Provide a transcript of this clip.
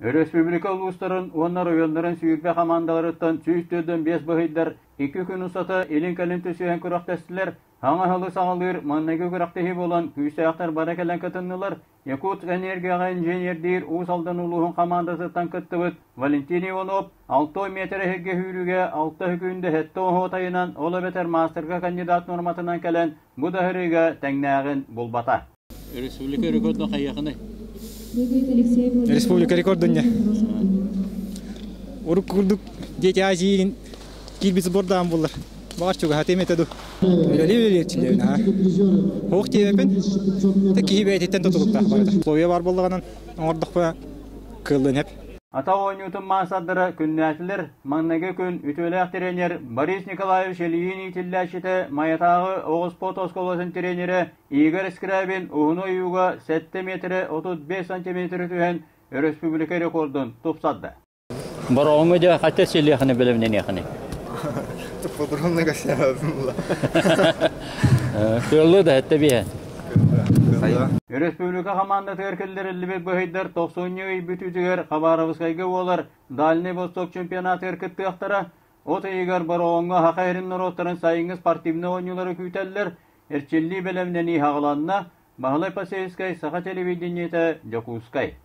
Өрөспүүбүлүкэ улуустарын уонна оройуоннарын 20 хамаандаларыттан 145 быһыйдар икки күн устата илин-кэлин түсүһэн күрэхтэстилэр. Саҥа сылы саҕалыыр маҥнайгы күрэхтэһии буолан, күүстээхтэр бары кэлэн кытыннылар. Якутск энергияҕа инженердиир Уус Алдан улууһун хамаандатыттан кыттыбыт Валентин Иванов 6 миэтэрэ иһиргэ сүүрүүгэ 6 секүндэ 7 оһуотайынан, ол эбэтэр маастарга кандидат нуорматынан кэлэн, бу да сырыыга тэҥнээҕин булбата. Республика рекордун хайыахыный? Республика рекордун не? Урук курдук Дети Азии киирбит сбордаан буллар. Баҕар чугаһатыым этэ ду. Үлэлии үлэлиэччилэбин аха. Ох диэбэппин. Та киһи бэйэтиттэн тутулуктаах барыта. Условия бар буоллаҕынан оҥордохпуна кыаллыан сөп. Атах оонньуутун маастардара күннээтилэр. Маҥнайгы күн үтүөлээх тренер Борис Николаевич Ильин иитиллээччитэ Майатааҕы оҕо спорт оскуолатын тренерэ Игорь Скрябин уһун ойууга 7 миэтэрэ 35 сантиметры түһэн өрөспүүбүлүкэ рекордун тупсарда. Бороҕоҥҥо дьэ хачча силиэхини бэлэмнэниэхини? Подробно косяк була. Кыаллы да этте биһэн. Өрөспүүбүлүкэ хамаандатыгар киллэриллибит быһыйдар тохсунньу ый бүтүүтүгэр Хабаровскайга буолар Дальний Восток чемпионатыгар кыттыахтара. От ыйыгар Бороҕоҥҥо Саха сирин норуоттарын сайыҥҥы спортивнай оонньуулары күүтэллэр. Эрчиллии бэлэмнэнии саҕаланна. Баһылай Посельскай, Саха телевидениетэ, Дьокуускай.